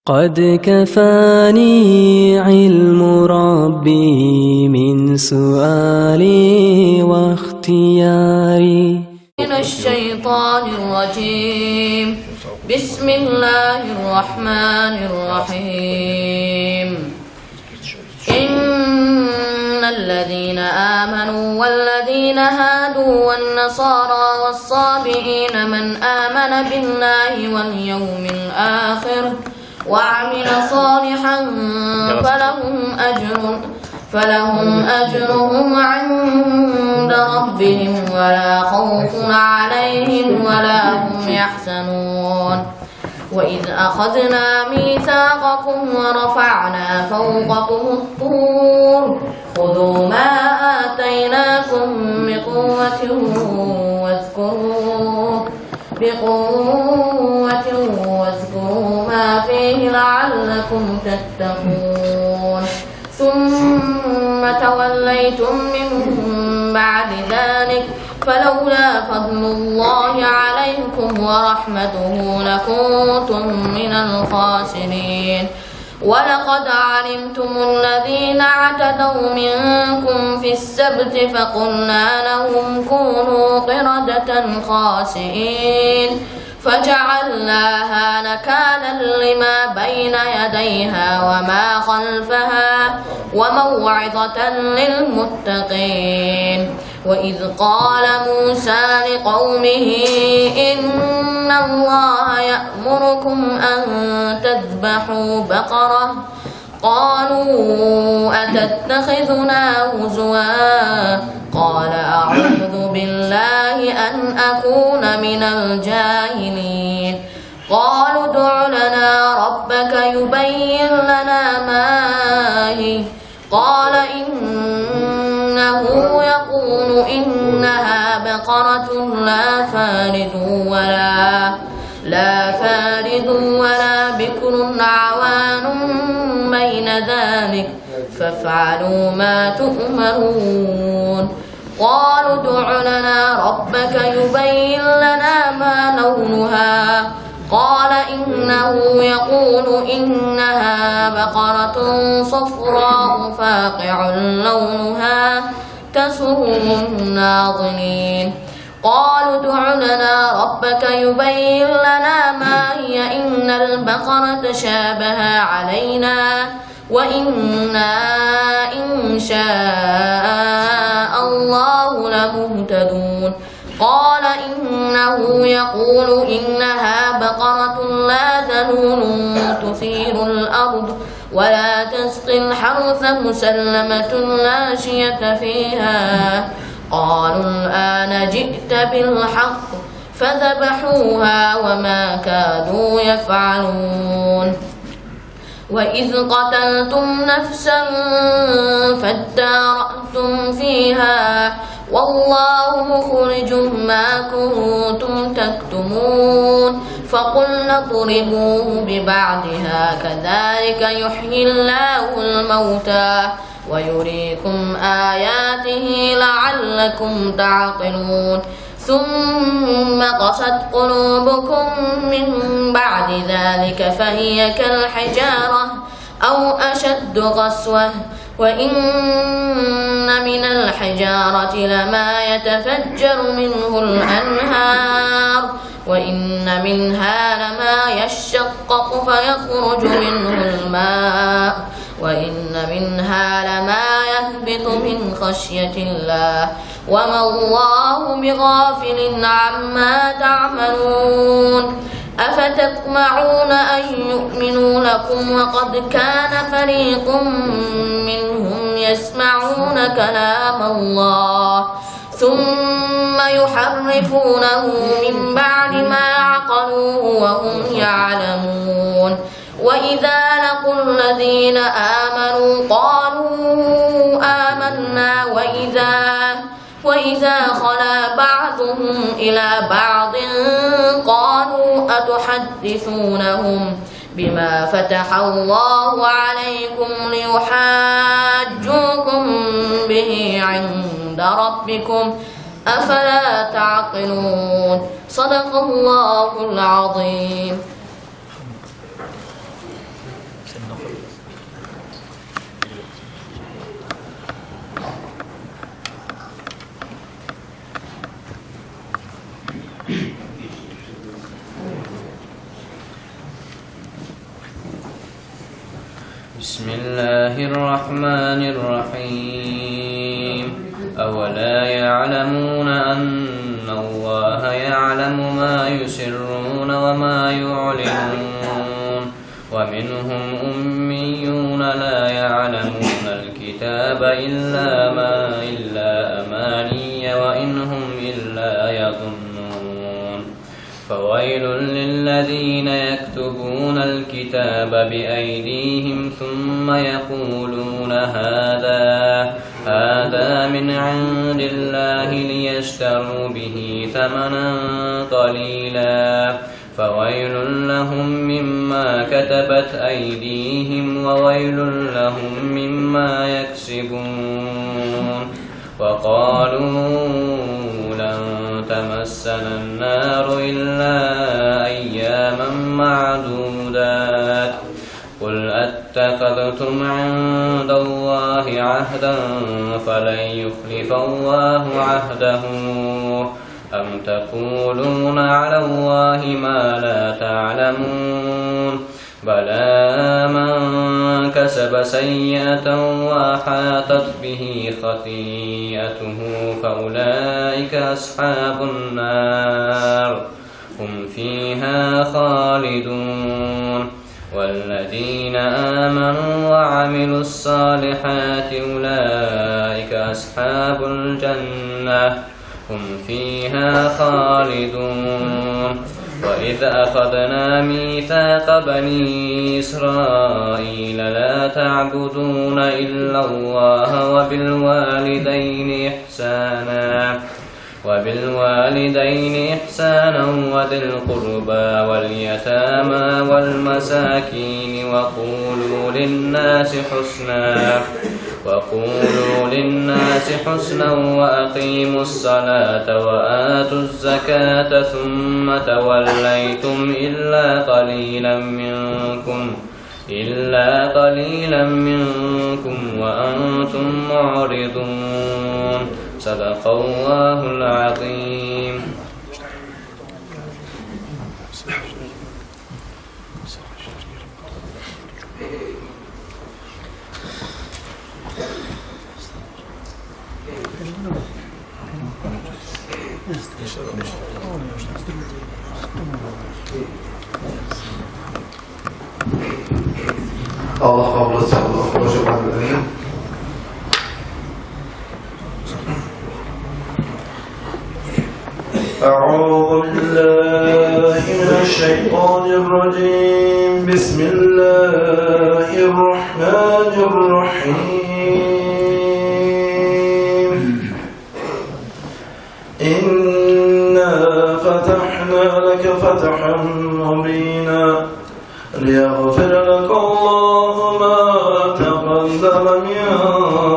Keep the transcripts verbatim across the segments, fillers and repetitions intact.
قد كفاني علم ربي من سؤالي واختياري. من الشيطان الرجيم. بسم الله الرحمن الرحيم. إن الذين آمنوا والذين هادوا والنصارى والصابئين من آمن بالله واليوم الآخر وعمل صالحا فلهم أجر، فلهم أجرهم عند ربهم ولا خوف عليهم ولا هم يحزنون. وإذ أخذنا ميثاقكم ورفعنا فوقكم الطور خذوا ما آتيناكم بقوة واذكروا، بقوة واذكروا ما فيه لعلكم تتقون. ثم توليتم من بعد ذلك فلولا فضل الله عليكم ورحمته لكنتم من الخاسرين. ولقد علمتم الذين اعتدوا منكم في السبت فقلنا لهم كونوا قردة خاسئين. فجعلناها نكالا لما بين يديها وما خلفها وموعظة للمتقين. وإذ قال موسى لقومه إن الله يأمركم أن تذبحوا بقرة قالوا أتتخذنا هزوا قال أعوذ بالله أن أكون من الجاهلين. قالوا ادع لنا ربك يبين لنا ما هي قال إنه يقول إنها بقرة لا فارض ولا، لا فارض ولا بكر عوان بين ذلك فافعلوا ما تؤمرون. قالوا ادع لنا ربك يبين لنا ما لونها قال إنه يقول إنها بقرة صفراء فاقع لونها تسر الناظرين. قالوا ادع لنا ربك يبين لنا ما هي إن البقر تشابه علينا وإنا إن شاء الله لمهتدون. قال إنه يقول إنها بقرة لا ذلول تثير الأرض ولا تسقي الحرث مسلمة لا شية فيها. قالوا الآن جئت بالحق فذبحوها وما كادوا يفعلون. وإذ قتلتم نفسا فادارأتم فيها والله مخرج ما كنتم تكتمون. فقلنا اضربوه ببعضها كذلك يحيي الله الموتى ويريكم آياته لعلكم تعقلون. ثم قست قلوبكم من بعد ذلك فهي كالحجارة أو أشد قسوة، وإن من الحجارة لما يتفجر منه الأنهار، وإن منها لما يشقق فيخرج منه الماء، وإن منها لما يهبط من خشية الله، وما الله بغافل عما تعملون. أفتطمعون أن يؤمنوا لكم وقد كان فريق منهم يسمعون كلام الله ثم يحرفونه من بعد ما عقلوه وهم يعلمون. وإذا لقوا الذين آمنوا قالوا آمنا وإذا، وإذا خلا بعضهم إلى بعض قالوا أتحدثونهم بما فتح الله عليكم ليحاجوكم به عند ربكم أفلا تعقلون. صدق الله العظيم. بسم الله الرحمن الرحيم. أولا يعلمون أن الله يعلم ما يسرون وما يعلنون. ومنهم أميون لا يعلمون الكتاب إلا ما، إلا أماني وإن هم إلا يظنون. فويل للذين يكتبون الكتاب بأيديهم ثم يقولون هذا، هذا من عند الله ليشتروا به ثمنا قليلا، فويل لهم مما كتبت أيديهم وويل لهم مما يكسبون. وقالوا لن تمسنا النار إلا أياما معدودات، قل أتخذتم عند الله عهدا فلن يخلف الله عهده أم تقولون على الله ما لا تعلمون. بلى من كسب سيئة وأحاطت به خطيئته فأولئك أصحاب النار هم فيها خالدون. والذين آمنوا وعملوا الصالحات أولئك أصحاب الجنة هم فيها خالدون. وإذ أخذنا ميثاق بني إسرائيل لا تعبدون إلا الله وبالوالدين إحسانا، وبالوالدين إحسانا وذي القربى واليتامى والمساكين وقولوا للناس حسنا، وقولوا للناس حسنا وأقيموا الصلاة وآتوا الزكاة ثم توليتم إلا قليلا منكم، إلا قليلا منكم وأنتم معرضون. صدق الله العظيم. Аллагь къабул этсин, Аллагь къабул этсин. أعوذ بالله من الشيطان الرجيم. بسم الله الرحمن الرحيم. إنا فتحنا لك فتحا مبينا. ليغفر لك الله ما تقدم من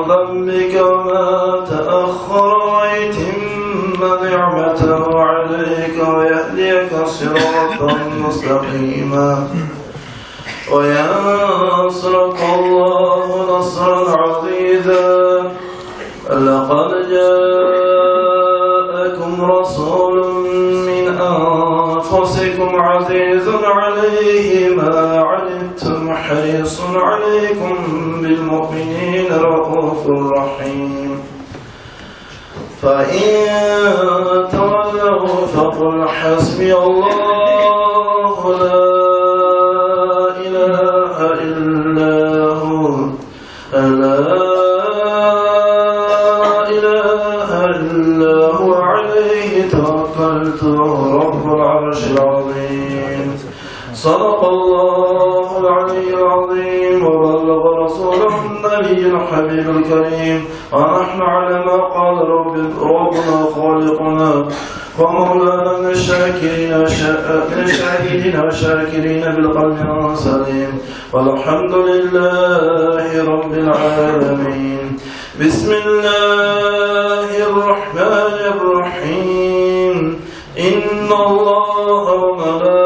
ذنبك وما تأخر ويتم نعمته عليك ويهديك صراطا مستقيما. وينصرك الله نصرا عزيزا. لقد جاءكم رسول من أنفسكم عزيز عليه ما عنتم حريص عليكم بالمؤمنين رءوف رحيم. فإن تولوا فقل حسبي الله لا إله إلا هو، لا إله إلا هو عليه توكلت وهو رب العرش العظيم. صدق الله العلي العظيم وبلغ رسوله النبي الحبيب الكريم. ونحن على ما قال رب، ربنا خالقنا ومولانا من الشاكرين وشا-، من الشاهدين والشاكرين بقلب سليم. والحمد لله رب العالمين. بسم الله الرحمن الرحيم. إن الله وملائكته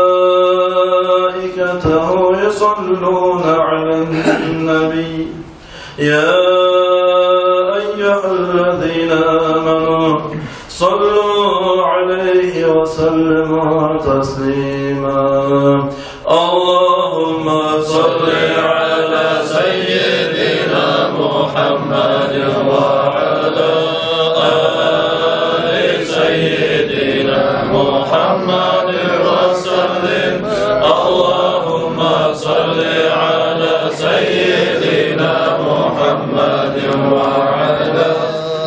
يصلون على النبي. يا أيها الذين آمنوا صلوا عليه وسلموا تسليما. اللهم صل على سيدنا محمد وعلى آل سيدنا محمد وسلم. اللهم صل على سيدنا محمد وعلى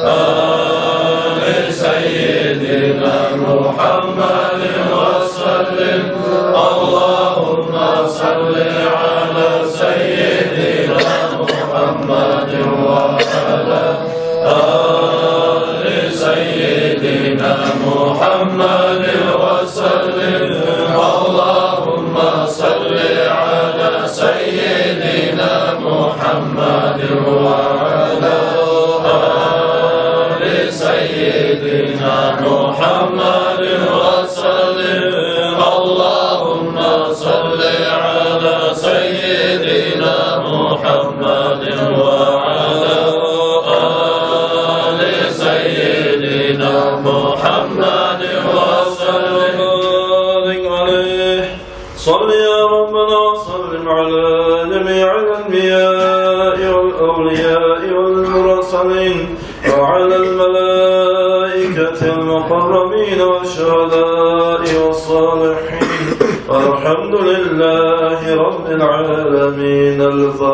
آل سيدنا محمد وسلم. اللهم صل على سيدنا محمد وعلى آل سيدنا محمد وسلم. اللهم صل على سيدنا محمد وعلى آل سيدنا محمد وسلم. اللهم صل على سيدنا محمد وعلى آل سيدنا محمد وسلم. صل يا ربنا وسلم على جميع الأنبياء والأولياء والمرسلين وعلى الملائكة المقربين والشهداء والصالحين. والحمد لله رب العالمين. الفاتحة.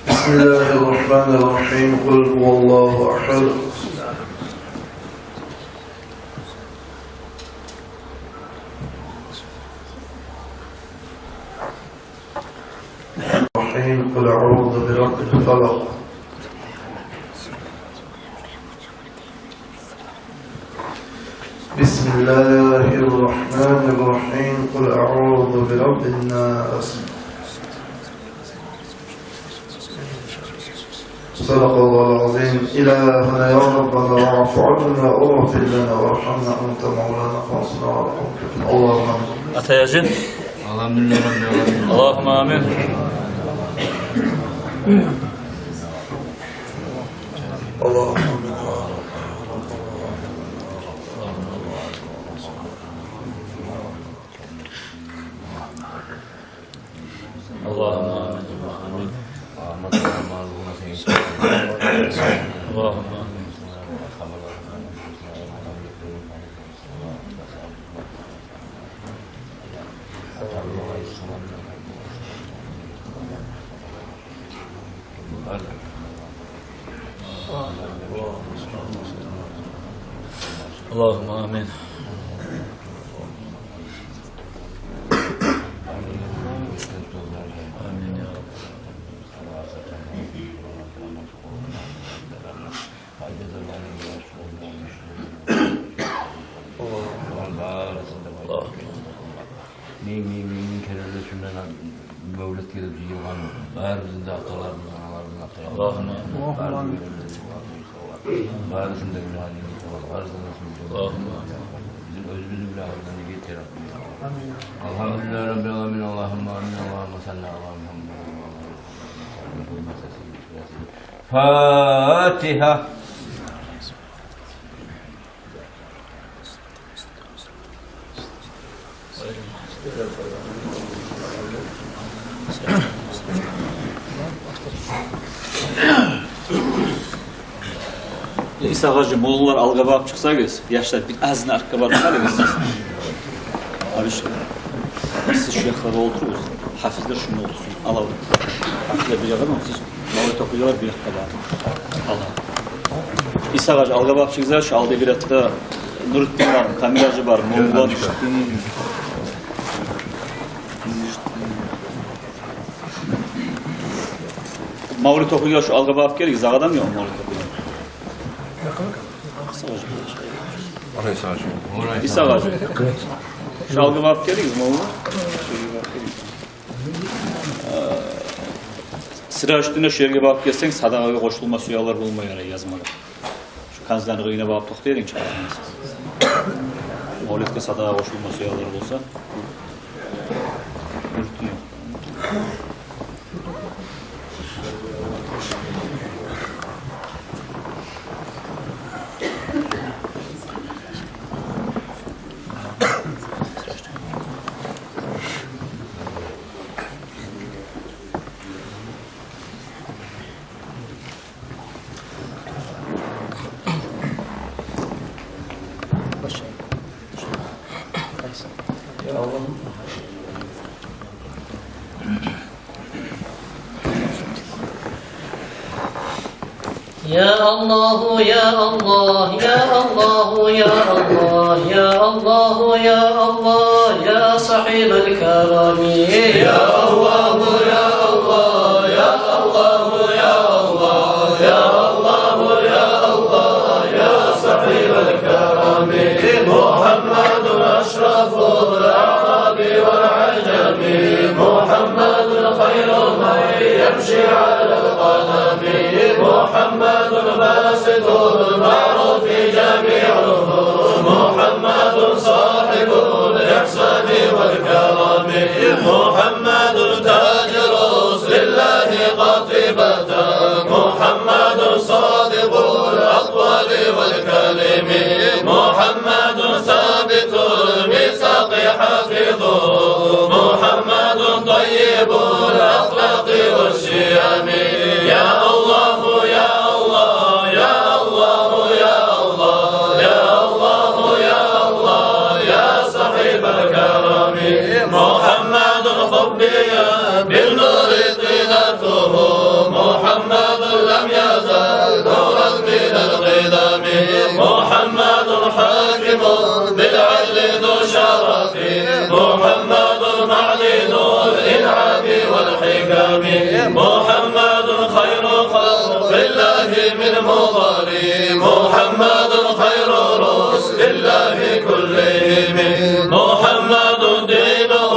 بسم الله الرحمن الرحيم. قل هو الله أحد. الرحيم. قل أعوذ برب الفلق. بسم الله الرحمن الرحيم. قل أعوذ برب الناس. صدق الله العظيم. إلهنا يا ربنا، واعف عنا واغفر لنا وارحمنا، أنت مولانا فانصرنا على القوم الكافرين. اللهم آمين. Ата яжин. Алгьамдулиллагьи раббил аламин. Аллагьумма амин. Аллагьумма амин. Аллагьумма амин. Аллагьумма амин. Аллагьумма амин. Амин, я Рабб. Аллагьумма. Минг, минг, минг, минг керен де шундан мавлет гелип жыйылгъан барыбызны да аталарыбызны, аналарыбызны, аталарыбызны. Аллагьумма. Барыбызны да гюнагьын гечир, барыбызны да. Аллагьумма. Бизин оьзюбюзню гюнагьыбыздан гечир, я Рабби. Амин. Алгьамдулиллагьи раббил аламин. Аллагьумма амин. Аллагьумма салли ала Мухаммад. Фатигьа. Иса гьажи, моллалар алгъа багъып чыкъсагъыз, яшлар бир азына артгъа багъып къалыгъыз. Абиш, сиз шу якъларда олтуругъуз. Гьафизлер шунда олтурсун. Алав. Гьафизлер бир якъда, сиз мавлет охуйгъанлар бир якъда бар. Алла. Иса гьажи, алгъа багъып чыгъыгъыз, шу алда бир якъда Нурутдин бар, Камил гьажи бар, Мавлан. Мавлет охуйгъан шу алгъа багъып гелигиз, сагъа да ёкъ мавлет охуйгъан. Иса гьажи. Шу алгъа багъып гелигиз, Мавлан. Шу алгъа багъып гелигиз. Сиражутдин, шу ерге багъып гелсенг, садагъагъа къошулма сюегенлер болмай, яна язмагъа. Шу канзланы къырыйына багъып токътай эдинг чи. Мавлетге садагъагъа къошулма сюегенлер болса. يا الله، يا الله، يا الله، يا الله، يا الله، يا الله، يا صاحب الكرم. يا الله، يا الله، يا الله، يا الله، يا الله، يا الله، يا صاحب الكرم. محمد أشرف الأعراب والعجم، محمد خير من يمشي على القدم، محمد باسط المعروف جميعه، محمد صاحب الإحسان والكرم، محمد تاج رسل الله قاطبة، محمد صادق الأقوال والكلم، محمد ثابت الميثاق حافظه، محمد طيب الأخلاق والشيم. يا الله، يا الله، يا الله، يا الله، يا الله، يا الله، يا صاحب الكرم. محمد خبي بالنور طينته، محمد لم يزل نورا من القدم، محمد حاكم بالعدل ذو شرف، محمد معدن الإنعام والحكم، محمد خير خلق الله من مضر، محمد خير رسل الله كلهم، محمد دينه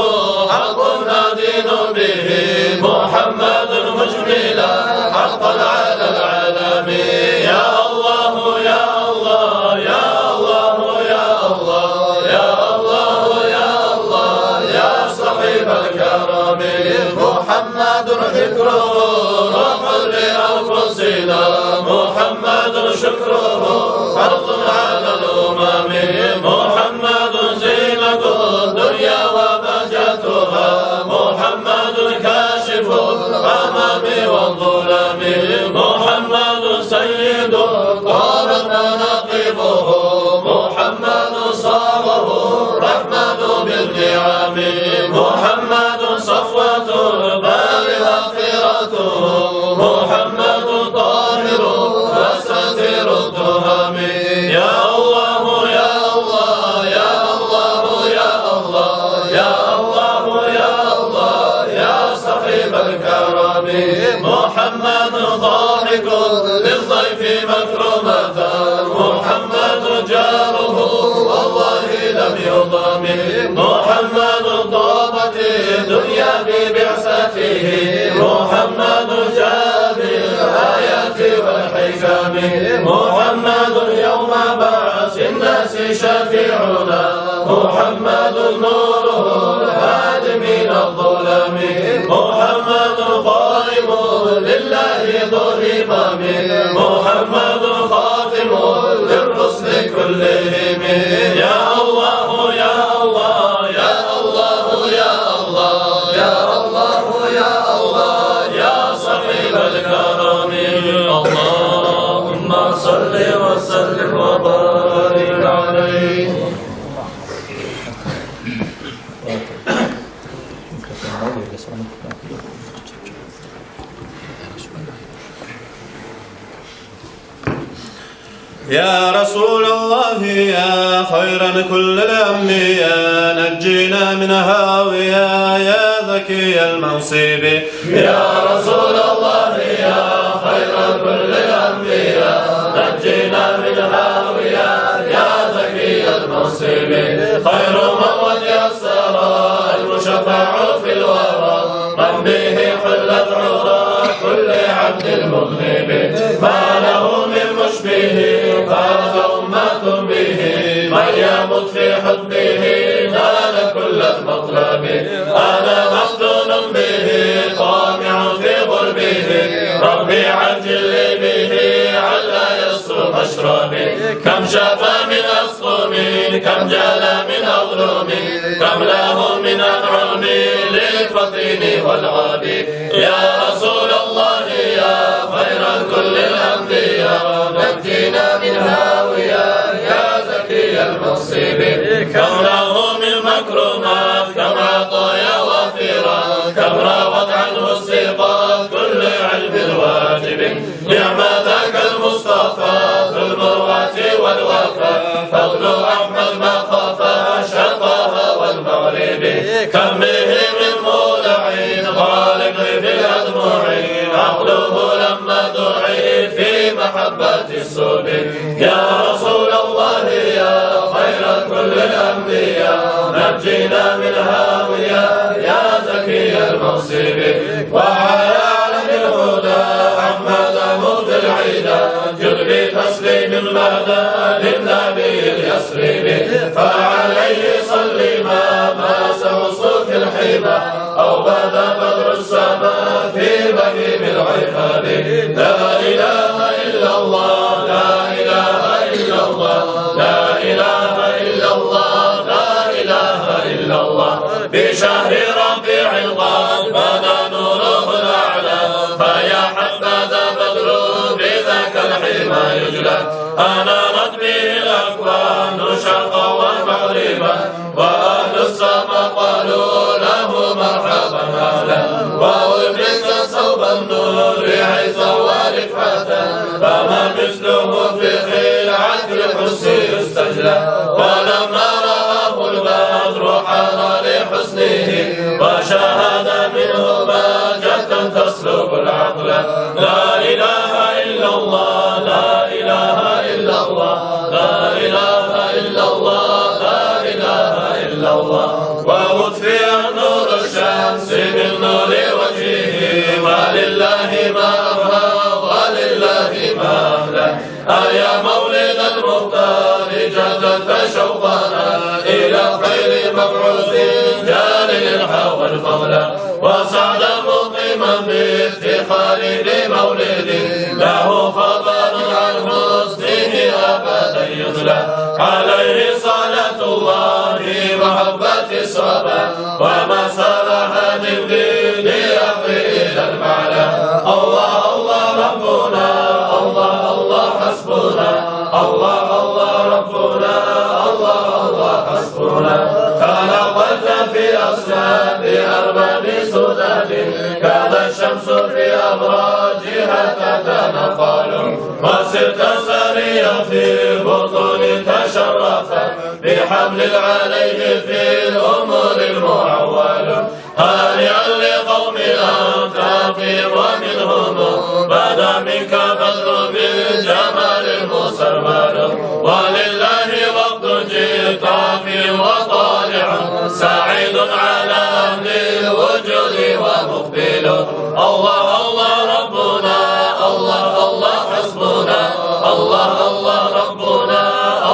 حق ندين به، محمد مجملا حقا على العالم. يا الله، يا الله، يا الله، يا الله، يا الله، يا الله، يا صاحب الكرم. محمد ذكره روح لأنفسنا، محمد شكره فرض على الأمم، محمد زينة الدنيا وبهجتها، محمد كاشف الغمم والظلم، محمد سيد طابت مناقبه، محمد صاغه الرحمن بالنعم، محمد صفوة الباري وخيرته، محمد طاهر وستير التهم. يا الله، يا الله، يا الله، يا الله، يا الله، يا الله، يا صاحب الكرم. محمد ضاحك للضيف مكرمة، محمد جاره والله لم يضم، محمد طابت الدنيا ببعثته، محمد جاء بالآيات والحكم، محمد يوم بعث الناس شفيعنا، محمد نوره الهادي من الظلم، محمد قائم لله ذو الهمم، محمد خاتم للرسل كلهم. يا الله، يا الله، يا الله، يا الله، يا الله، يا الله، يا صاحب الكرم. اللهم صل وسلم وبارك عليه. يا رسول الله، يا خيرا كل الأنبياء، نجينا من هاوية، يا ذكي المنصب. يا رسول الله، يا خير كل الأنبياء، نجنا من هاوية، يا زكي المنصب. خير من وجه الثرى، المشفع في الورى، من به حلت عرى كل المذنب، ما له من مشبه، فاز أمة به، من يمت في حبه، نال كل المطلب. أنا مفتون به، طامع في غربه، ربي عجل لي به، على يسر مشربي. كم شفى من أسقم، كم جلى من أغلم، كم له من أنعم للفطين والعاب. يا رسول الله، يا خير كل الأنبياء، نجينا من هاوية، يا زكي المصيب. كم له من مكرمات، كم عطايا وافرات، كم راوت عنه السقاط كل علم واجب. نعم ذاك المصطفى ذو المروءة والوفاء، فضل أحمد ما خفى شرقها والمغرب. كم به من مولع غارق في الأدمع، عقله لما دعي في محبة الصوب. يا رسول الله، يا خير كل الأنبياء، نجينا من هاوية، يا زكي المصيب. وعلى علم الهدى أحمد مغفي العدا، جد بتسليم مدى للنبي اليثرب. فعليه صل ما مس عصف الحمى، أو بدا بدر السماء في بهيم العقاب. لا إله إلا الله، لا إله إلا الله، لا إله إلا الله، لا إله إلا الله. بشهر ربيع قد بدا نوره الأعلى، فيا حبذا بدر بذاك الحمى يجلى. أنارت به الأكوان شرقا ومغربا، وأهل السماء قالوا له مرحبا أهلا. وألبست ثوب النور عزا ورفعة، فما مثله في خلعة القدس يستجلى. ولما رآه البدر حار لحسنه، وشاهد منه بهجة تسلب العقل. لا إله إلا الله، لا إله إلا الله، لا إله إلا الله، لا إله إلا الله. وأطفئ نور الشمس من نور وجهه، ولله ما أبهى، ولله ما أحلى. أيا مولد المختار جددت شوقنا إلى خير مبعوث جالل الهوى الفضل. وسعدا مقيما بافتخار بمولد له خبر عن حسنه أبدا يتلى. عليه صلاة الله محبة الصبا، وما سار هاد به لأمر إلى المعلى. الله الله ربنا، الله الله حسبنا، الله الله ربنا، الله الله حسبنا. تنقلت في أصلاب أرباب سداد، كذا الشمس في أبراجها تتنقل. وسرت سريا في بطون تشرفت، بحبل عليه في الأمور المعول. هانئا لقوم أنت فيهم ومنهم، بدا منك بدر بالجمال المسرمد. ولله وقت جئت فيه وطالع، سعيد على أهل الوجود ومقبل. الله الله ربنا، الله الله حسبنا، الله الله ربنا،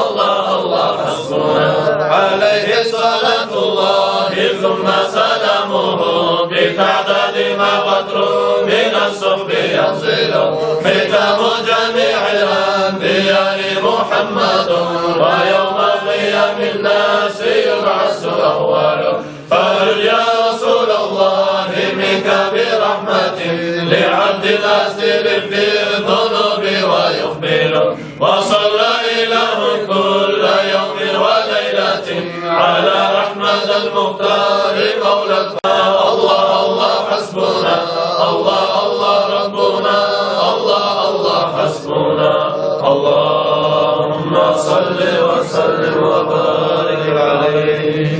الله الله حسبنا. عليه صلاة الله ثم سلامه، بتعداد ما قطر من السحب ينزل. ختام جميع الأنبياء محمد، ويوم قيام الناس يبعث أول. فارج يا رسول الله منك برحمة لعبد آسر في الذنوب ويقبل. وصلى إله كل يوم وليلة على أحمد المختار مولى. الله الله حسبنا، الله الله ربنا، الله الله حسبنا. اللهم صل وسلم وبارك عليه.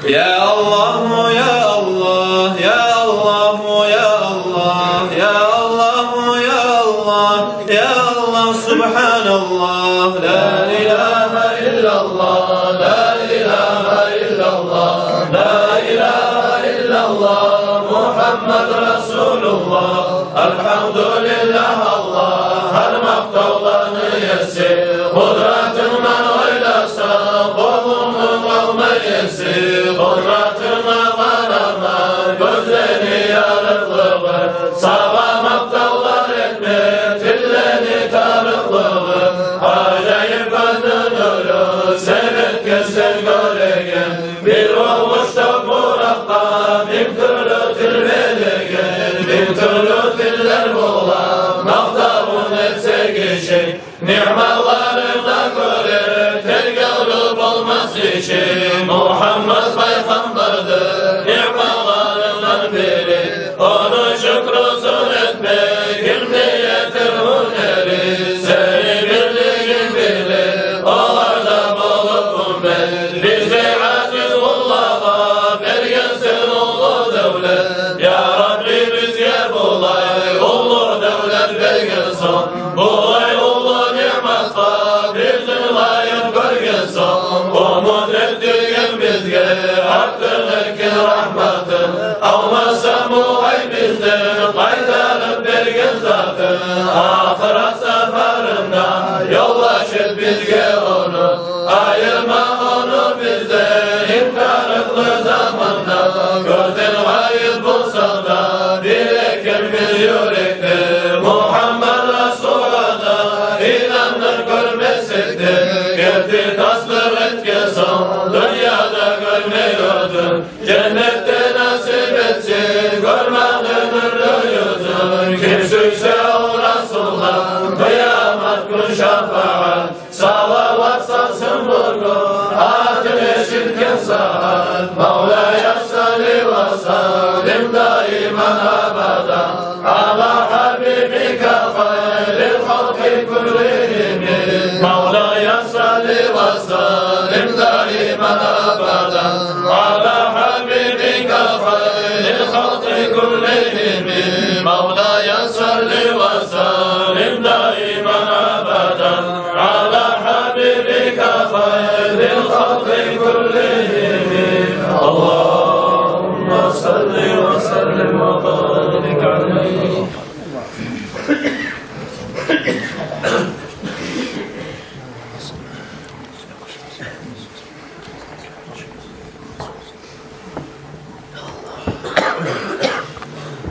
يا الله، يا الله، يا الله، يا الله، يا الله، يا الله، يا الله، سبحان الله، لا إله إلا الله، لا إله إلا الله، لا إله إلا الله، محمد رسول الله. الحمد لله, Аллагь, гьар макътавланы еси. Къудратынгдан ойласа, къолунгну къалмай эси. Къудратынга къарама гёзлени ярыкълыгъы, сагъа макътавлар этме тиллени тарыкълыгъы. Ажайып гёзню нюрю сен этгенсен гёреген, бир болуш топуракъгъа минг тюрлю тил билеген. Минг тюрлю тиллер булан макътавун этсе гиши, ниъматларына гёре тергевлю болмас иши. Мухаммад пайхаммардыр ниъматларындан бири, ону шюкрюсюн этме кимде етер гьюнери? Сени бирлигинг билип, олар да болуп уммат, биздей азиз къуллагъа бергенсен уллу девлет. Я Рабби, бизге булай уллу девлет берген сонг, булай уллу ниъматгъа бизин лайыкъ гёрген сонг, умут этдирген бизге артыкъ эркин рагьматын. Алмаса булай бизден къайтарып берген затын. Ахырат сапарында ёлдаш эт бизге ону, айырма ону бизден инг тарыкълы заманда. Гёзден гъайып болса да, бир экенбиз юрекде, Мухаммад Расулгъа да инандыр гёрмесек де. Гетди тасдыкъ этген сонг, дюньяда гёрмей оьзюн, женнетде насип этсин гёрмеге нюрлю юзюн. Ким сюйсе о Расулдан къыямат гюн шапаат, салават салсын бугюн атын эшитген сагьат. مولاي صل وسلم دائما أبدا على حبيبك خير الخلق كلهم. مولاي صل وسلم دائما أبدا على حبيبك خير الخلق كلهم. مولاي صل وسلم دائما أبدا على حبيبك خير الخلق كلهم. اللهم صل وسلم وبارك عليه.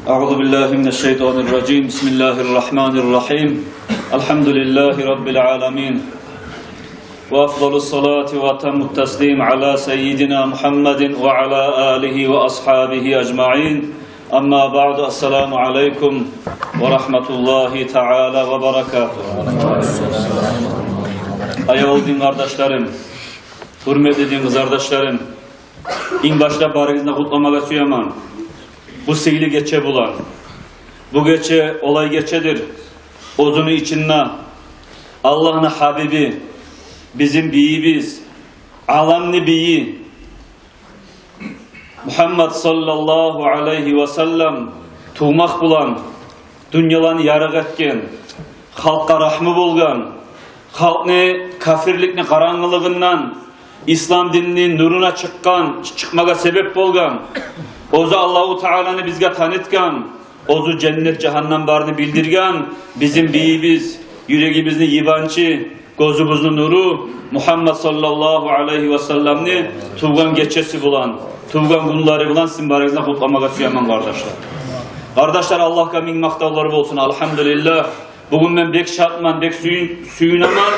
أعوذ بالله من الشيطان الرجيم. بسم الله الرحمن الرحيم. الحمد لله رب العالمين. وأفضل الصلاة وأتم التسليم على سيدنا محمد وعلى آله وأصحابه أجمعين. أما بعد، السلام عليكم ورحمة الله تعالى وبركاته. Аявлу дин къардашларым, гьюрметли дин къызардашларым, инг башда барыгъызны да къутламагъа сюемен бу сыйлы гече булан. Бу гече олай гечедир, оьзюню ичинде Аллагьны гьабиби, бизин бийибиз, аламны бийи Мухаммад саллаллагьу алайгьи васаллам тувмакъ булан дюньяланы ярыкъ этген, халкъгъа рагьму болгъан, халкъны капирликни къарангылыгъындан ислам динни нуруна чыкъгъан, чыкъмагъа себеп болгъан, оьзю Аллагьу Тааланы бизге танытгъан, оьзю женнет, жагьаннам барын билдирген бизин бийибиз, юрегибизни йыбанчы, гёзюбюзню нуру Мухаммад саллаллагьу алайгьи васалламны тувгъан гечеси булан, тувгъан гюнлери булан сизин барыгъызны да къутламагъа сюемен, къардашлар. Къардашлар, Аллагьгъа минг макътавлар болсун, альгьамдулиллагь. Бугюн мен бек шатман, бек сююн-, сююнемен.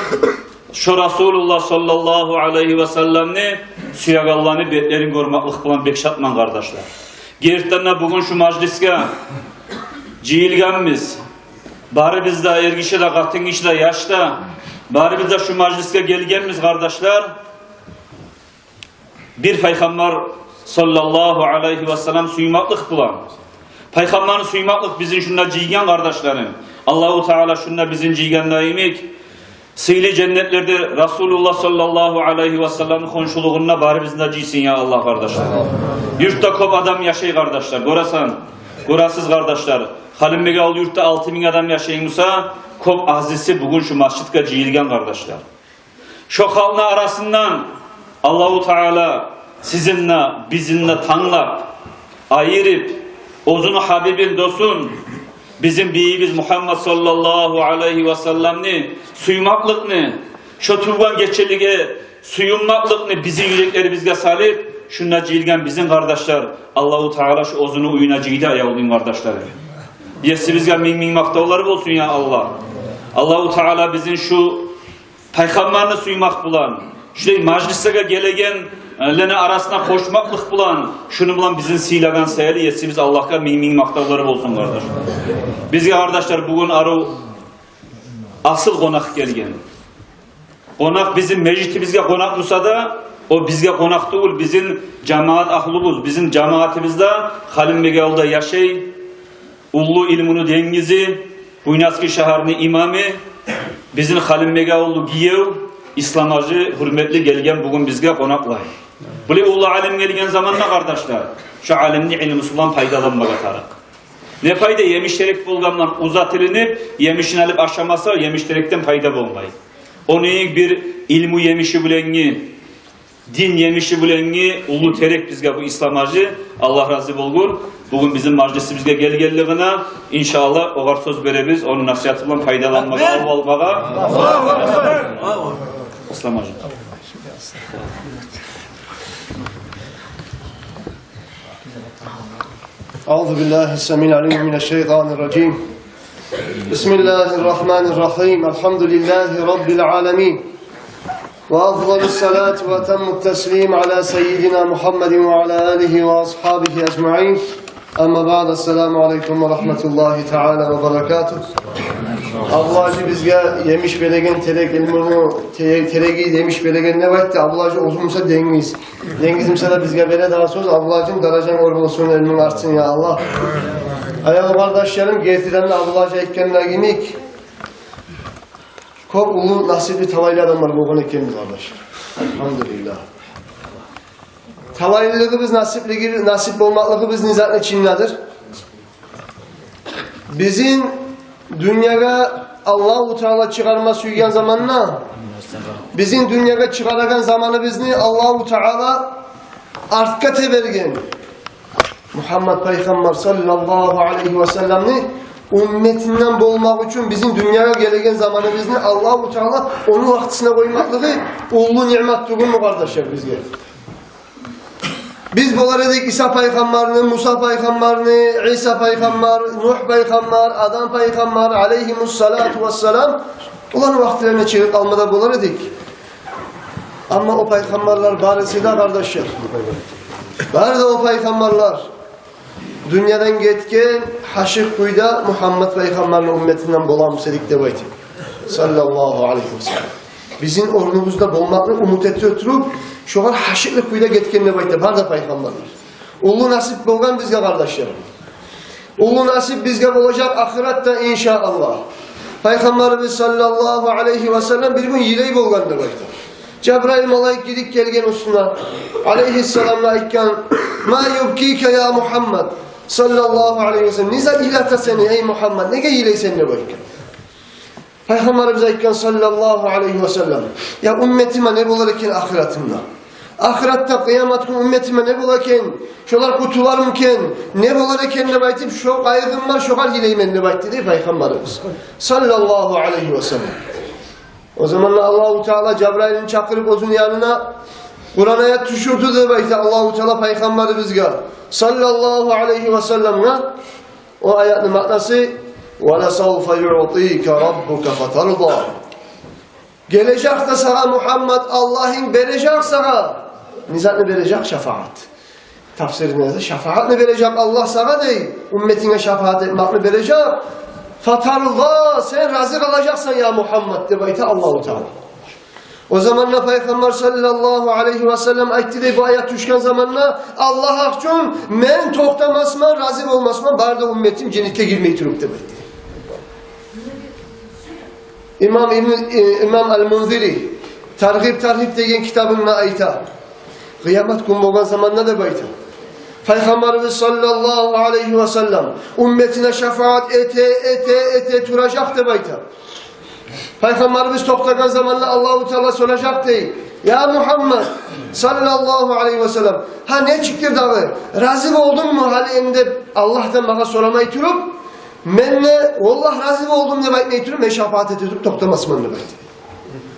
Шо Расулуллагь саллаллагьу алайгьи васалламны сюегенлени бетлерин гёрмеклик булан бек шатман, къардашлар. Гертиден де, бугюн шу мажлисге жыйылгъанбыз. Барыбыз да, эргиши де, къатынгиши де, яш да, барыбыз да шу мажлисге гелгенбиз, къардашлар, бир Пайхаммар саллаллагьу алайгьи васаллам сюймеклик булан. Пайхаммарны сюймеклик бизин шунда жыйгъан, къардашларым. Аллагьу Таала шунда бизин жыйгъанда йимик, сыйлы женнетлерде Расулуллагь саллаллагьу алайгьи васалламны хоншулугъунда барыбызны да жыйсын, я Аллагь, къардашлар. Юртда кёп адам яшай, къардашлар, гёресен. Гёресиз, къардашлар, Халимбекавул юртда алты минг адам яшай буса, кёп азиси бугюн шу межитге жыйылгъан, къардашлар. Шо халкъны арасындан Аллагьу Таала сизин де, бизин де танглап, айырып, оьзюню гьабибин, досун, бизин бийибиз Мугьаммат саллаллагьу алайгьи ва салламны сюймекликни, шо тувгъан гечелиге сююнмекликни бизин юреклерибизге салып, шунда жыйылгъан бизин къардашлар, Аллагьу Таала шо оьзюню уьюне жыйды, аявлу дин къардашлар. Есибизге минг-минг макътавлар болсун, я Аллагь. Аллагьу Таала бизин шу Пайхаммарны сюймек булан, шулай мажлислеге гелегенлени арасына къошмакълыкъ булан, шуну булан бизин сыйлагъан саялы Есибиз Аллагьгъа минг-минг макътавлар болсун, къардаш. Бизге, къардашлар, бугюн арив асыл къонакъ гелген. Къонакъ бизин межитибизге къонакъ буса да, о бизге къонакъ тюгюл, бизин жамаат агьлюбюз, бизин жамаатыбызда, Халимбекавулда яшай, уллу илмуну денгизи, Буйнакск шагьарны имамы, бизин Халимбекавуллу гиев Ислам-гьажи гьюрметли гелген бугюн бизге къонакълай. Булай уллу алим гелген заманда, къардашлар, шо алимни илмусу булан пайдаланмагъа тарыкъ. Не пайда емиш терек болгъандан узатылынып, емишин алып ашамаса, емиш терекден пайда болмай. Ону йимик бир илму емиши булангъы, дин емиши булангъы уллу терек бизге бу Ислам-гьажи, Аллагь рази болгъур. Бугюн бизин мажлисибизге гелгенлигине, иншааллагь, огъар сёз беребиз, ону насигьаты булан пайдаланмагъа, авлу алмагъа. Ислам-гьажи. أعوذ بالله السميع العليم من الشيطان الرجيم. بسم الله الرحمن الرحيم. الحمد لله رب العالمين. وأفضل الصلاة وأتم التسليم على سيدنا محمد وعلى آله وأصحابه أجمعين. أما بعد، السلام عليكم ورحمة الله تعالى وبركاته. Абдулгьажи бизге емиш береген терек, илмуну те-, тереги емиш береген деп айтды. Абдулгьажи оьзю буса денгиз. Денгиз буса да бизге бере дагъы сёз. Абдулгьажим, даражанг оьр болсун, илмунг артсын, я Аллагь. Аявлу къардашларым, гертиден де Абдулгьажи айтгъан йимик, кёп уллу насипли, талайлы адамлар болгъан экенбиз, къардаш. Альгьамдулиллагь. Талайлылыгъыбыз, насиплиги-, насип болмакълыгъыбыз не затны ичиндедир? Бизин дюньягъа Аллагьу Таала чыгъарма сюйген заманда, бизин дюньягъа чыгъарагъан заманыбызны Аллагьу Таала артгъа теберген. Мугьаммат пайхаммар саллаллагьу алайгьи ва салламны умметинден болмакъ учун бизин дюньягъа гелеген заманыбызны Аллагьу Таала ону вакътисине къоймакълыгъы уллу ниъмат тюгюлмю, къардашлар, бизге? Биз болар эдик Иса пайхаммарны, Муса пайхаммарны, Иса пайхаммар, Нугь пайхаммар, Адам пайхаммар, алайгьимуссалату вассалам, оланы вакътилерине чыгъып къалма да болар эдик. Амма о пайхаммарлар барысы да, къардашлар, бары да о пайхаммарлар дюньядан гетген, гьашыкъ кюйде Мугьаммат пайхаммарны умметинден боламы эдик деп айтып, саллаллагьу алайгьи ва саллам. Бизин орнубузда болмакъны умут эте туруп, шогъар гьашыкълы кюйде гетген деп айтып бары да пайхаммарлар. Уллу насип болгъан бизге, къардашлар. Уллу насип бизге болажакъ ахыратда, иншааллагь. Пайхаммарыбыз саллаллагьу алайгьи ва саллам бир гюн йылай болгъан деп айта. Жабрайыл малайик гирип гелген уьстюне, алайгьиссаламгъа айтгъан: «Ма юбкика, я Мугьаммад?» Саллаллагьу алайгьи ва саллам. «Не зат йылата сени, эй Мугьаммад? Неге йылайсан?» деп айтгъан. Пайхаммарыбыз айтгъан, саллаллагьу алайгьи ва саллам: «Я умметиме не болар экен ахыратымда? Ахыратда, къыямат гюн умметиме не болар экен? Шолар къутулармы экен? Не болар экен?» деп айтып, шо къайгъым бар, шогъар йылайман деп айтды дей Пайхаммарыбыз, саллаллагьу алайгьи ва саллам. О заманда Аллагьу Таала Жабрайылны чакъырып оьзюню янына, Къуран аят тюшюрдю деп айта Аллагьу Таала Пайхаммарыбызгъа, саллаллагьу алайгьи ва салламгъа. О аятны маънасы: «Ва ласавфа юътика раббука фатарда». Гележекде сагъа, Мугьаммад, Аллагьынг бережек сагъа. Не затны бережек? Шафагьат. Тафсиринде де шафагьатны бережек Аллагь сагъа дей. Умметинге шафагьат этмекни бережек. «Фатарда», сен рази къалажакъсан, я Мугьаммад, деп айта Аллагьу Таала. О заманда Пайхаммар саллаллагьу алайгьи ва саллам айтды дей, бу аят тюшген заманда: «Аллагь гьакъ учун, мен токътамасман, рази болмасман, бары да умметим женнетге гирмей туруп», — деп айтды. Имам Ибн, э, имам Аль-Мунзири «Таргъиб Таргьиб» деген китабында айта, къыямат гюн болгъан заманда деп айта, Пайхаммарыбыз саллаллагьу алайгьи ва саллам умметине шафаат эте, эте, эте туражакъ деп айта. Пайхаммарыбыз токътагъан заманда Аллагьу Таала соражакъ дей: «Я Мугьаммад саллаллагьу алайгьи ва саллам, гьа нечикдир дагъы? Рази болдунгму гьали энни?» — деп Аллагьдан магъа сорамай туруп, мен де: «Валлагь, рази болдум», — деп айтмай туруп, мен шафаат эте туруп токътамасман деп айта.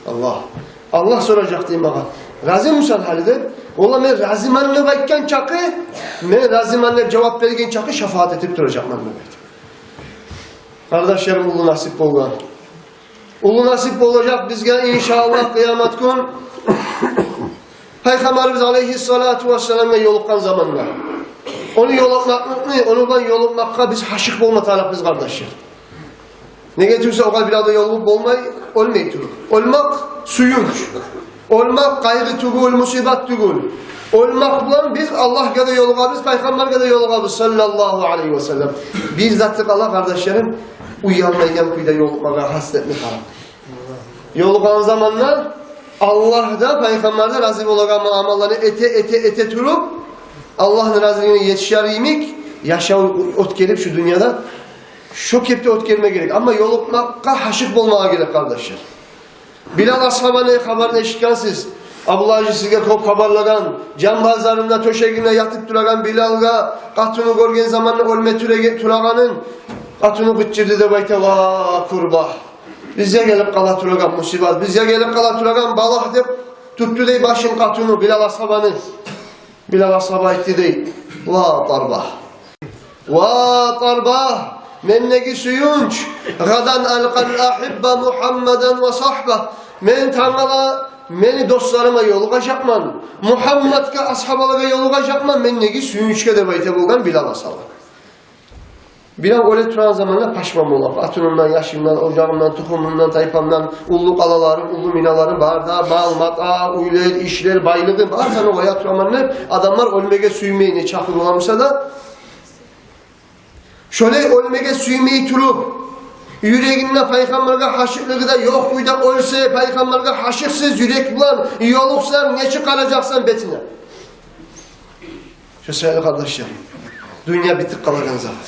Аллагь, Аллагь соражакъ дей магъа: «Разимисен гьали?» — деп. Валлагь, мен разиман деп айтгъан чакъы, мен разиман деп жавап берген чакъы шафаат этип туражакъман деп айта. Къардашларым, уллу насип болгъан. Уллу насип болажакъ бизге, иншааллагь, къыямат гюн Пайхаммарыбыз алайгьиссалату вассаламгъа ёлукъгъан заманда. Ону ёлукъмакълыкъны, ону булан ёлукъмакъгъа биз гьашыкъ болма тарыкъбыз, къардашлар. Неге тюгюл де, огъар бир адам ёлугъуп болмай оьлмей туруп. Оьлмек сююнч. Оьлмек къайгъы тюгюл, мусибат тюгюл. Оьлмек булан биз Аллагьгъа да ёлугъабыз, Пайхаммаргъа да ёлугъабыз, саллаллагьу алайгьи ва саллам. Бир заты къала, къардашларым, уялмайгъан кюйде ёлукъмагъа гьасиретни къарап. Ёлукъгъан заманда Аллагь да, Пайхаммар да рази болагъан амалланы эте, эте, эте туруп, Аллагьны разилигине етишер йимик яшав оьтгерип шу дюньяда, шо кепде оьтгерме герек. Амма ёлукъмакъгъа гьашыкъ болмагъа герек, къардашлар. Билал асгьабаны хабарын эшитгенсиз. Абдуллагь гьажи сизге кёп хабарлагъан, жан базарында тёшегинде ятып турагъан Билалгъа къатыны гёрген заманда оьлме тюреге-, турагъанын, къатыны къычырды деп айта: «Ва курба! Бизге гелип къала турагъан мусибат, бизге гелип къала турагъан балагь», — деп тутду дей башын къатыны Билал асгьабаны. Билал асгьаба айтды дей: «Ва тарба! Ва тарба! Мендеги сююнч! Гъадан алкъал агьибба Мугьаммадан ва сагьба! Мен тангала мени досларыма ёлугъажакъман, Мугьаммадгъа, асгьабалагъа ёлугъажакъман, мендеги сююнчге», — деп айта болгъан Билал асгьаба. Билал оьле турагъан заманда пашман бола: «Къатынымдан, яшымдан, ожагъымдан, тухумумдан, тайпамдан, уллу къалаларым, уллу миналарым бар да, мал-мата, уьйлер, ишлер, байлыгъым, барысын къоя тураман», — деп, адамлар оьлмеге сюймей, нечакъы боламыса да. Шолай оьлмеге сюймей туруп, юрегинде Пайхаммаргъа гьашыкълыгъы да ёкъ кюйде оьлсе, Пайхаммаргъа гьашыкъсыз юрек булан ёлукъсанг, нечик къаражакъсан бетине? Шо саялы, къардашлар, дюнья битип къалагъан зат.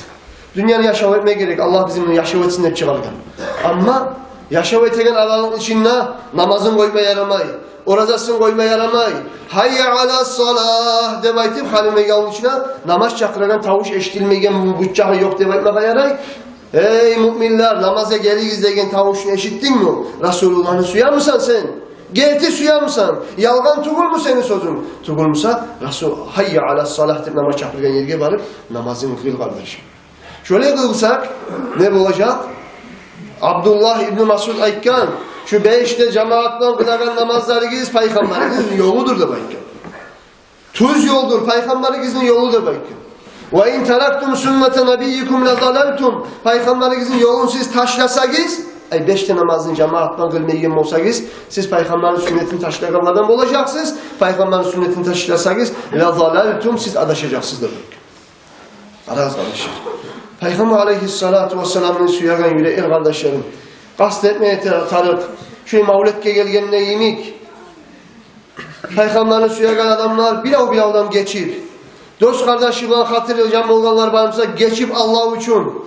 Дюньяны яшав этме герек, Аллагь бизин яшав этсин деп чыгъаргъан. Амма яшав этеген араның ичинде намазын къойма ярамай, оразасын къойма ярамай. «Гьайя ала салагь» деп айтып, халимеге алгъын ичине намаз чакъырагъан тавуш эшитилмеген, бу чакъы ёкъ деп айтмагъа ярай. «Эй муъминлер, намазгъа гелигиз» деген тавушну эшитдингми? Расулуллагьны сюемисен сен? Герти сюемисен? Ялгъан тюгюлмю сени сёзюнг? Тюгюлмюсе, Расул, «Гьайя ала салагь» деп намаз чакъыргъан ерге барып, намазынгны къыл, къардашым. Шолай къылсакъ, не болажакъ? Абдуллагь ибну Масъуд айтгъан: «Шу беш де жамаат булан къылагъан намазларыгъыз Пайхаммарыгъызны ёлудур», — деп айтгъан. Тюз ёлдур, Пайхаммарыгъызны ёлу деп айтгъан. «Ва ин тарактум сунната набиййикум ла далалтум». Пайхаммарыгъызны ёлун сиз ташласагъыз, ай, беш де намазны жамаат булан къылмайгъан болсагъыз, сиз Пайхаммарны сюннетин ташлагъанлардан болажакъсыз. Пайхаммарны сюннетин ташласагъыз, «ла далалтум», сиз адашажакъсыз деп айтгъан. Къарагъыз, къардашлар. Пайхаммар алайгьиссалату вассаламны сюеген юрек, эр къардашларым. Къаст этме тарыкъ. Шу мавлетге гелгенде йимик, Пайхаммарны сюеген адамлар бирев-биревден гечип, дос-къардашы булан хатири жан болгъанлар бармыса, гечип, Аллагь учун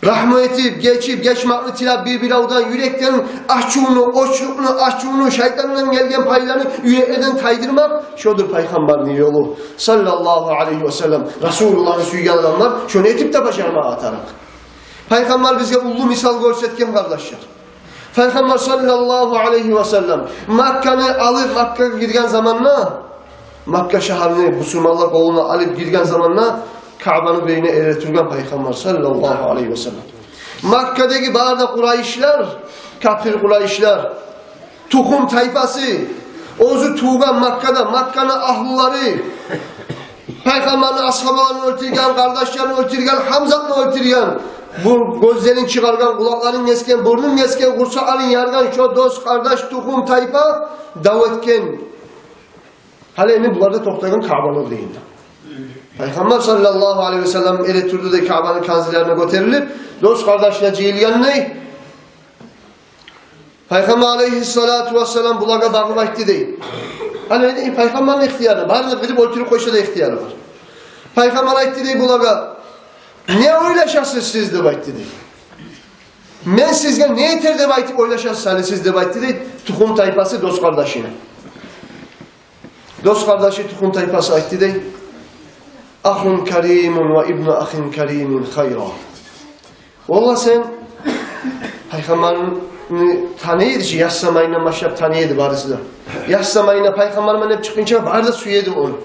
рагьму этип, гечип, гечмекни тилеп, бир-биревден юрекден ачувну, очлукъну, ачувну, шайтандан гелген пайланы юреклерден тайдырмакъ, шодур Пайхаммарны ёлу, саллаллагьу алайгьи ва саллам. Расулуллагьны сюйген адамлар шону этип де бажармагъа тарыкъ. Пайхаммар бизге уллу мисал гёрсетген, къардашлар. Пайхаммар саллаллагьу алайгьи ва саллам Макканы алып, Маккагъа гирген заманда, Макка шагьарны бусурманлар къолуна алып гирген заманда, Каъбаны бейне эретургъан Пайхаммар саллаллагьу алайгьи ва саллам. Маккадагъы бары да къурайшлар, капир къурайшлар, тухум-тайпасы, оьзю тувгъан Маккада, Макканы агьлулары, Пайхаммарны асгьабаларын оьлтюрген, къардашларын оьлтюрген, Гьамзатны оьлтюрген, бу гёзлерин чыгъаргъан, къулакъларын гесген, бурнун гесген, къурсакъларын яргъан шо дос-къардаш, тухум-тайпа дав этген. Гьали энни булар да токътагъан Каъбаны дейинде. Пайхаммар саллаллагьу алайгьи ва саллам эретурду да Каъбаны канзилерине гётерилип, дос-къардашлар жыйылгъан дей. Пайхаммар алайгьиссалату вассалам булагъа багъып айтды дей: Гьали пайхаммарны ихтияры бар, бары да билип оьлтюрюп къойса да ихтияры бар. Пайхаммар айтды дей булагъа: «Не ойлашасыз сиз?» — деп айтды дей. «Мен сизге не этер деп айтып ойлашасыз гьали сиз?» — деп айтды дей тухум-тайпасы дос-къардашына. Дос-къардашы, тухум-тайпасы айтды дей: «Ахун каримун ва ибну ахин каримин хайра». Валлагь, сен пайхаммарны таный эди чи, яш заманындан башлап таный эди барысы да. Яш заманында пайхаммар мен деп чыкъгъынча бары да сюе эди ону.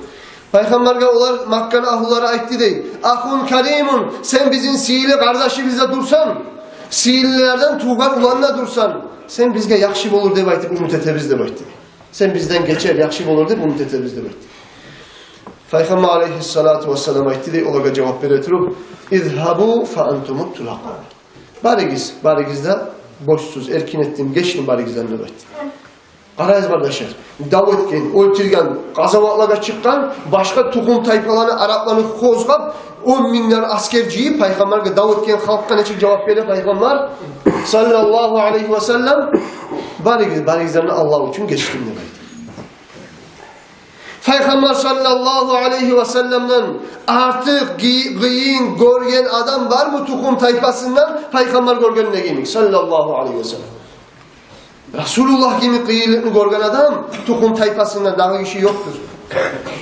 Пайхаммаргъа олар, Макканы агьлулары айтды дей: «Ахун каримун, сен бизин сыйлы къардашыбыз да дурсан, сыйлылардан тувгъан улан да дурсан, сен бизге яхшы болур деп айтып умут этебиз», — деп айтды. «Сен бизден гечер, яхшы болур деп умут этебиз», — деп айтды. Пайхаммар алейгьиссалату вассалам айтды дей олагъа жавап бере туруп: «Изгьабу фа антумут тулакъа». «Барыгъыз, барыгъыз да бошсуз, эркин этдим, гечдим барыгъыздан», — деп айтды. Къарагъыз, къардашлар, дав этген, оьлтюрген, къазаватлагъа чыкъгъан, башгъа тухум-тайпаланы, арапланы къозгъап, он минглер асгер жыйып, пайхаммаргъа дав этген халкъгъа нечик жавап бере пайхаммар саллаллагьу алайгьи ва саллам: «Барыгъыз, барыгъыздан да Аллагь учун гечдим», — деп айтды. Пайхаммар саллаллагьу алайгьи ва салламдан артыкъ гъы-, къыйын гёрген адам бармы тухум-тайпасындан, пайхаммар гёргенде йимик, саллаллагьу алайгьи ва саллам? Расулуллагь йимик къыйынлыкъны гёрген адам тухум-тайпасында дагъы гиши ёкъдур.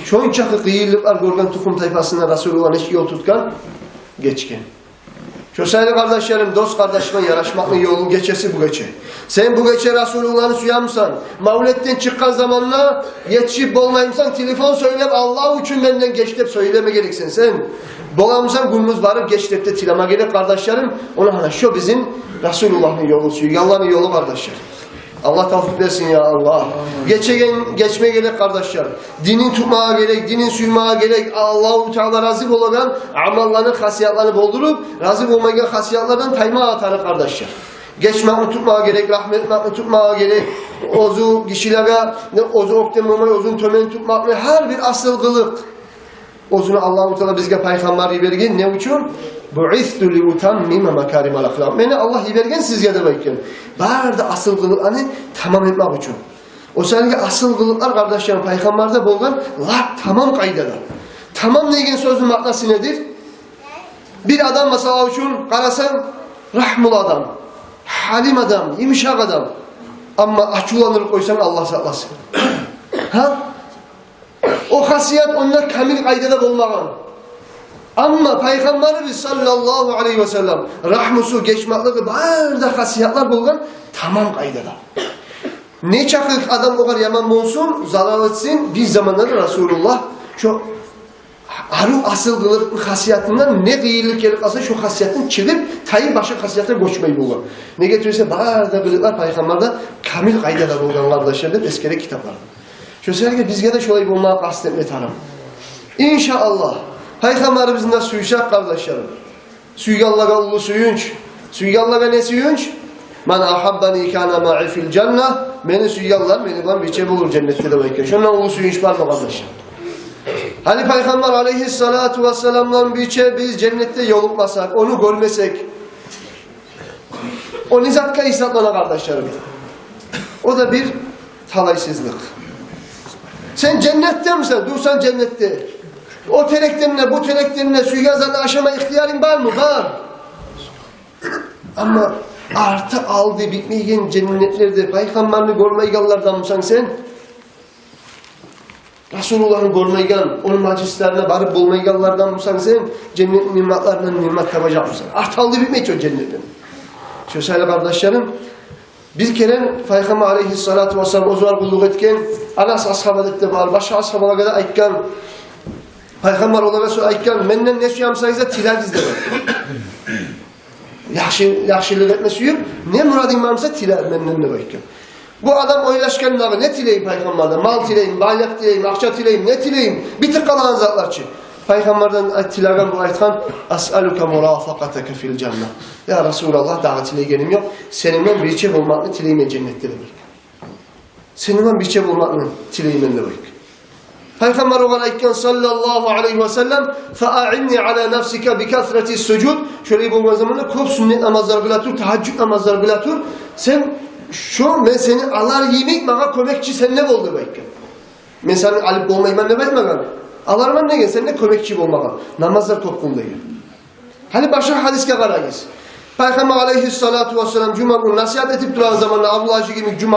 Шончакъы къыйынлыкълар гёрген тухум-тайпасында Расулуллагь нечик ёл тутгъан, гечген. Шо саялы, къардашларым, дос-къардашына ярашмакъны ёлу, гечеси бу гече. Сен бу гече Расулуллагьны сюемисен? Мавлетден чыкъгъан заманда етишип болмаймысан, телефон сёйлеп, «Аллагь учун менден геч» деп сёйлеме герексен сен. Боламысан, гюндюз барып геч деп де тилеме герек, къардашларым. Ону гьана шо бизин Расулуллагьны ёлу, сюйгенлени ёлу, къардашлар. Аллагь тавфикъ берсин, я Аллагь. Гечеген, гечме герек, къардашлар. Динин тутмагъа герек, динин сюймеге герек. Аллагьу Таала рази болагъан амалланы, хасиятланы болдуруп, рази болмайгъан хасиятлардан таймагъа тарыкъ, къардашлар. Гечмекни тутмагъа герек, рагьму этмекни тутмагъа герек. Оьзю гишилеге, оьзю оьктем болмай, оьзюн тёбен тутмакъны, гьар бир асил къылыкъ. Оьзюню Аллагьу Таала бизге пайхаммар йиберген не учун? «Буъисту ли утаммима макаримал ахлакъ». Мени Аллагь йиберген сизге деп айтгъан. Бары да асил къылыкъланы тамам этмек учун. О саялы асил къылыкълар, къардашларым, пайхаммарда болгъан лап тамам къайдада. Тамам деген сёзню маънасы недир? Бир адам, масала учун, къарасанг, рагьмулу адам, гьалим адам, йымышакъ адам. Амма ачувландырып къойсанг, Аллагь сакъласын. Гьа? О хасият онда камил къайдада болмагъан. Амма пайхаммарыбыз саллаллагьу алайгьи ва саллам рагьмусу, гечмеклиги, бары да хасиятлар болгъан тамам къайдада. Нечакъы адам огъар яман болсун, залал этсин, бир заманда да Расулуллагь шо арив асил къылыкъ хасиятындан не къыйынлыкъ гелип къалса, шо хасиятдан чыгъып, тайып, башгъа хасиятгъа гёчмей болгъан. Неге тюгюл эсе, бары да къылыкълар пайхаммарда камил къайдада болгъан, къардашлар, деп эсгере китапларда. Шо саялы бизге де шолай болмагъа къаст этме тарыкъ. Иншааллагь, пайхаммарыбызны да сюйсек, къардашларым, сюйгенлеге уллу сююнч. Сюйгенлеге не сююнч? «Ман агьаббани кана маи фил жанна». Мени сюйгенлер мени булан бирче болур женнетде деп айтгъан. Шондан уллу сююнч бармы, къардашлар? Гьали пайхаммар алайгьиссалату вассалам булан бирче биз женнетде ёлукъмасакъ, ону гёрмесек, о не затгъа гьисаплана, къардашларым? О да бир талайсызлыкъ. Сен женнетдемисен, дурсан женнетде. О терекден де, бу терекден де сюйген затны ашама ихтиярынг бармы? Бар. Амма арты-алды битмейген женнетлерде пайхаммарны гёрмейгенлерденмисен сен? Расулуллагьны гёрмейген, ону мажлислерине барып болмайгъанлардан бусанг сен, женнетни ниъматларындан ниъмат табажакъмысан? Арты-алды битмей чи о женнетден. Шо саялы, къардашларым, бир керен Пайхаммар алайгьиссалату вассалам оьзюне къуллукъ этген Анас асгьаба деп де бар, башгъа асгьабалагъа да айтгъан. Пайхаммар олагъа шо айтгъан: «Менден не сюемисегиз де тилегиз», — деп айтгъан. Яхшы, яхшылыкъ этме сююп, не мурадынг бар буса, тиле менден деп айтгъан. Бу адам ойлашгъан дагъы: не тилейим Пайхаммардан? Мал тилейим, байлыкъ тилейим, акъча тилейим, не тилейим? Битип къалагъан затлар чы. Пайхаммардан ай-, тилеген бу айтгъан: «Асъалука мурафакъатака фил жанна». Я Расулаллагь, дагъы тилегеним ёкъ, сени булан бирче болмакъны тилеймен женнетде деп айтгъан. Сени булан бирче болмакъны тилеймен деп айтгъан. Пайхаммар огъар айтгъан, саллаллагьу алайгьи ва саллам: «Фа аъинни ала нафсика би касрати сужуд». Шолай болгъан заманда кёп сюннет намазлар къыла тур, тагьажжуд намазлар къыла тур. Сен шо, мен сени алар йимик, магъа кёмекчи сен де бол деп айтгъан. Мен сени алып болмайман деп айтмагъан. Аларман деген, сен де кёмекчи болмагъа. Намазлар кёп къыл деген. Гьали башгъа гьадисге къарагъыз. Пайхаммар алайгьиссалату вассалам жума гюн насигьат этип турагъан заманда Абдулла гьажи йимик жума